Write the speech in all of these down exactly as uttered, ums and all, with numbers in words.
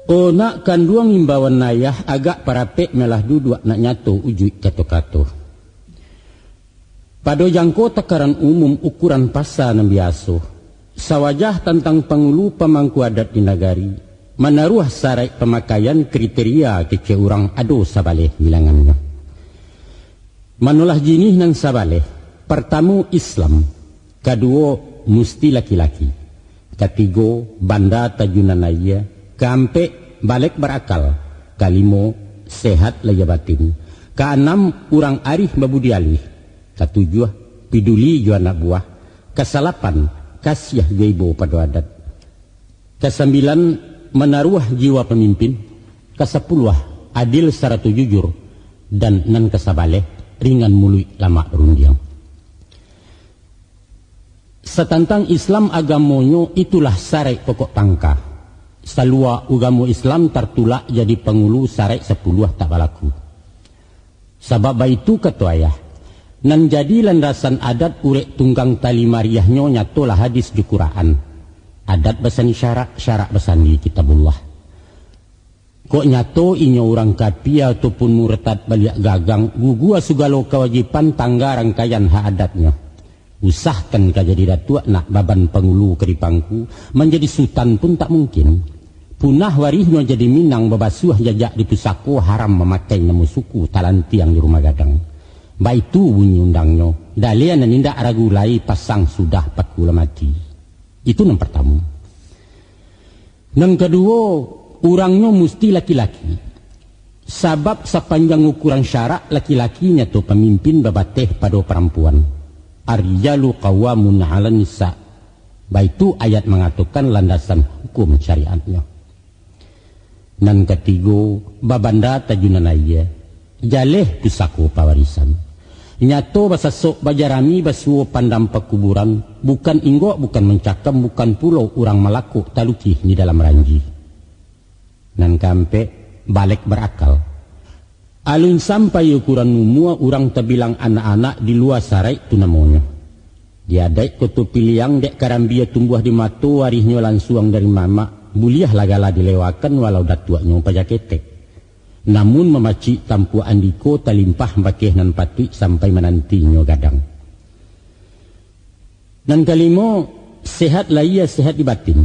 O nak kanduang imbauan ayah, agak parapek malah duduak nak nyato ujuik kato-kato. Pado jangko takaran umum ukuran pasa nan biaso, sawajah tantang pangulu pamangku adat di nagari, manaruah saraik pamakaian kriteria kecek urang ado sabaleh bilangannyo. Manolah jinih nan sabaleh, partamo Islam, kaduo musti laki-laki, katigo banda tajunan aia, kaampek balek barakal, kalimo sehat lahia batin, kaanam urang arih babudi aluih, katujuah piduli jo anak buah, kasalapan kasiah jo ibo pado adat. Kasambilan, manaruah jiwa pamimpin. Kasapuluah, adil sarato jujur. Dan nan kasabaleh, ringan muluik lamak barundiang. Satantang Islam agamonyo, itulah saraik pokok pangka. Salua ugamo Islam tartulak jadi pangulu saraik sapuluah tak balaku. Sabab baitu kato ayah, nan jadi landasan adat urek tunggang tali mariahnyo nyatolah hadis jo Quraan. Adat basandi syarak, syarak basandi Kitabullah. Kok nyato inyo urang kapia ataupun murtad baliak gagang, gugua sugalo kawajiban tangga rangkaian hak adatnyo. Usahkan ka jadi datuak nak baban pangulu ka dipangku, manjadi sutan pun tak mungkin. Punah warihnyo jadi Minang babasuah jajak di pusako haram mamakai namo suku talantiang di rumah gadang. Baitu bunyi undangnyo, daleh nan indak ragu lai pasang sudah paku lah mati. Itu nan partamo. Nan kaduo, urangnyo musti laki-laki. Sabab sapanjang ukuran syarak laki-laki nyato pamimpin babateh pado parampuan. Ar-rijalu qawwamuna 'alan nisa. Baitu ayat mangatokan landasan hukum syariatnyo. Nan katigo, babanda tajunan aia, jaleh pusako pawarisan. Nyato basasok bajarami basuo pandam pakuburan, bukan inggok, bukan mancakam, bukan pulo urang malakok talukih di dalam ranji. Nan kaampek, balek barakal. Alun sampai ukuran umua urang tabilang anak-anak di lua saraik tu namonyo. Di adaik Koto Piliang dek karambia tumbuah di mato warihnyo lansuang dari mamak, buliahlah gala dilewakan walau datuaknyo paja ketek. Namun mamacik tampuak andiko talimpah bakeh nan patuik sampai manantinyo gadang. Nan kalimo, sehat lahia, sehat di batin.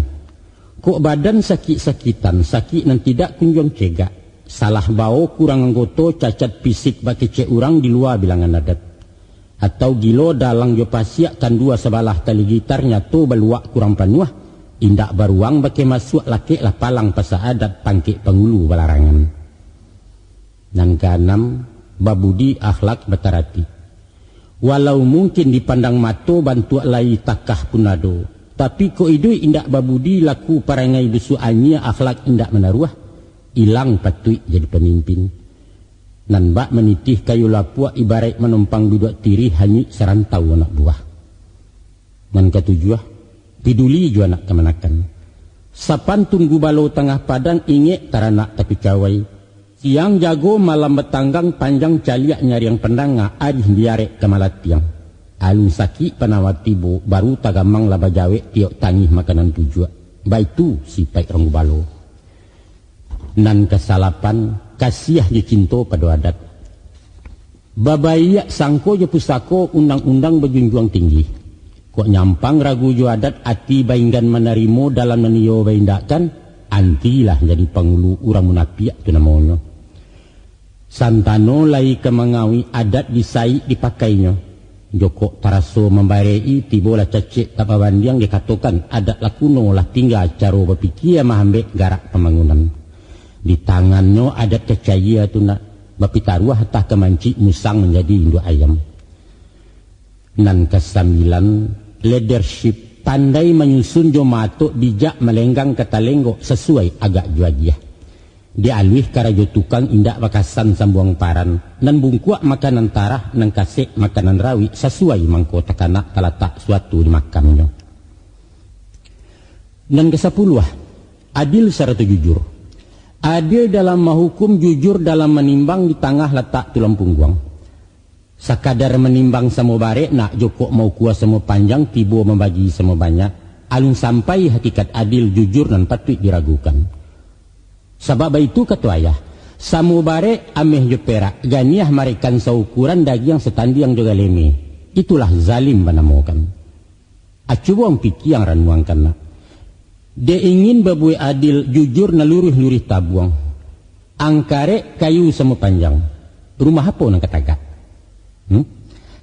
Kok badan sakik-sakitan, sakik nan tidak kunjuang cegak, salah bao kurang anggoto, cacat pisik bakecek urang di lua bilangan adat. Atau gilo dalang jo pasiak kandua sabalah tali gitar nyato baluak kurang panuah, indak baruang bakeh masuak lakeklah palang pasa adat pangkek pangulu balarangan. Nan kaanam, babudi akhlak bataratik. Walau mungkin dipandang mato bantuak lai takah pun ado, tapi kok iduik indak babudi, laku parangai busuak anyia, akhlak indak manaruah, ilang patuik jadi pamimpin. Nan bak manitih kayu lapuak ibaraik manompang biduak tirih hanyuik sarantau anak buah. Nan katujuah, piduli jo anak kamanakan. Sapantun gubalo tangah padang ingek taranak takucawai. Siang jago malam batanggang panjang caliak nyariang pandanga arih diarek ka malatiang. Alun sakik panawa tibo baru tagamang lah bajawek tiok tangih makanan tujuak. Baitu sipaik rang gubalo. Nan kasalapan, kasiah jo cinto pado adat. Babaiak sangko jo pusako undang-undang bajunjuang tinggi. Kok nyampang ragu jo adat ati bainggan manarimo dalam nan iyo baindakkan, antilah jadi pangulu urang munapiak tu namonyo. Santano lai ka mangawik adat di saik dipakainyo. Jokok taraso mambarek-i, tibolah cacek tak babandiang dikatokan adat lah kuno lah tingga caro bapikia mahambek garak pambangunan. Di tangannyo adat kacayia tu nak bapitaruah atah ka mancik musang manjadi induak ayam. Nan kasambilan, leadership, pandai manyusun jo matok bijak malenggang ka talenggok sasuai agak jo agiah. Di aluih karajo tukang indak bakasan sambuang paran, nan bungkuak makanan tarah, nan kasek makanan rawik sasuai mangko takanak talatak suatu di makamnyo. Nan kasapuluah, adil sarato jujur. Adil dalam mahukum, jujur dalam manimbang di tangah latak tulang pungguang. Sakadar manimbang samo barek nak jokok maukua samo panjang tibo mambagi samo banyak, alun sampai hakikat adil jujur nan patuik diragukan. Sabab baitu kato ayah, samo barek ameh jo perak, ganiah marekan saukuran, dagiang satandiang jo galeme. Itulah zalim banamokan. A, cubo ang pikia, ang ranuangkan nak. Dek ingin babuek adil, jujur nan luruih-luruih tabuang. Ang karek kayu samo panjang, rumah apo nan ka tagak? Hmm?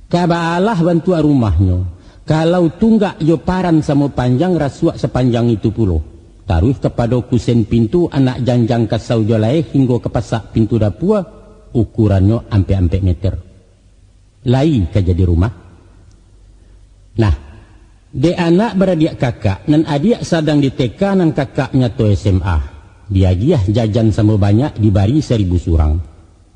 Ka baalah bantuak rumahnyo, kalau tunggak jo paran samo panjang, rasuak sapanjang itu pulo. Taruih kapado kusen pintu, anak janjang kasau jo laeh, hinggo ka pasak pintu dapua, ukurannyo ampek-ampek meter. Lai ka jadi rumah. Nah, dek anak baradiak kakak, nan adiak sadang di T K, nan kakak nyato S M A, diagiah jajan samo banyak, dibari saribu surang.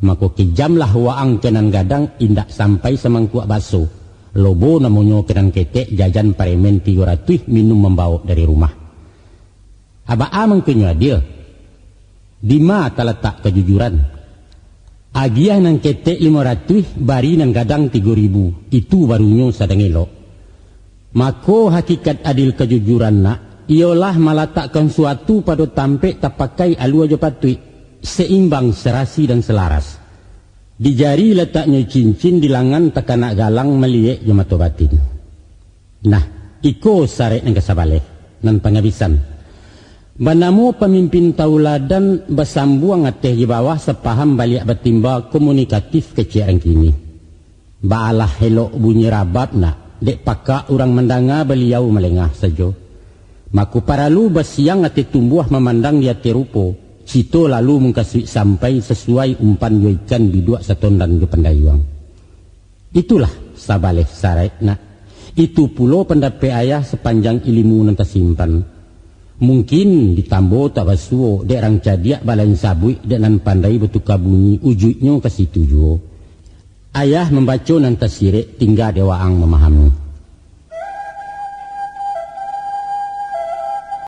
Mako, kejamlah waang ka nan gadang, indak sampai samangkuak baso. Lobo namonyo ka nan ketek, jajan paremen tigo ratuih, minum mambawok dari rumah. A baa mangkonyo adil? Dima talatak kajujuran? Agiah nan ketek limo ratuih, bari nan gadang tigo ribu, itu barunyo sadang elok. Mako, hakikat adil kajujuran nak, iyolah malatakkan suatu pado tampek, tapakai alua jo patuik, seimbang, serasi, dan selaras. Di jari lataknyo cincin, di langan takanak galang, maliek jo mato batin. Nah, iko sarek nan kasabaleh, nan pangabisan. Banamo pamimpin tauladan, basambuang ateh jo bawah, sapaham baliak batimba, komunikatif kecek rang kini. Baalah elok bunyi rabab nak, dek pakak urang mandanga, baliau malengah sajo. Mako, paralu basiang ateh tumbuah, mamandang di ateh rupo, cito lalu mukasuik sampai, sasuai umpan jo ikan, biduak satondan jo pandayuang. Itulah sabaleh sarek nak. Itu pulo pandapek ayah, sapanjang ilimu nan tasimpan. Mungkin ditambo tak basuo, dek rang cadiak balain sabuik, dek nan pandai batuka bunyi, ujuiknyo ka situ juo. Ayah mambaco nan tasirek, tingga dek waang mamahami.